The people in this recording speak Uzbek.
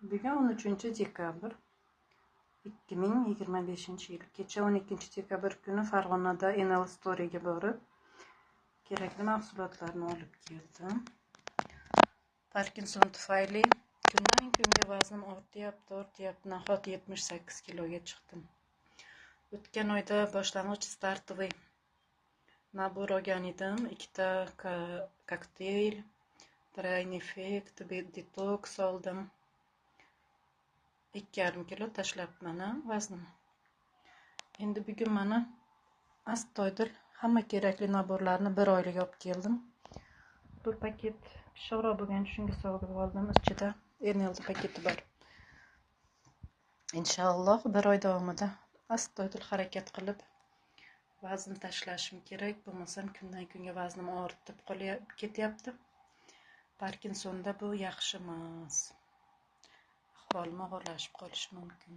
Bugun 13 dekabr 2025-yil. Kecha, 12 dekabr kuni Farg'onada NL Storyga borib, kerakli mahsulotlarni olib keldim. Parkinson tufayli kundan kunga vaznim ortyapti, ortyapti. Nahot 78 kiloga chiqdim. O'tgan oyda boshlang'ich, стартовый набор olgan edim. Ikkita kokteyl, Brain Effect, detoks oldim. 2,5 kilo tashlabman vaznim. Endi bugun mana astoydil hamma kerakli набор larni bir oylik olib keldim. Bu paket pishiqroq bo'lgani shunga solib oldim. Ichida NLD paketi bor. Inshaalloh, bir oy davomida astoydil harakat qilib vazn tashlashim kerak. Bo'lmasam kundan kunga vaznim ortib ketyapti. Parkinsonda bu yaxshi emas. Ahvolim og'irlashib qolishi mumkin.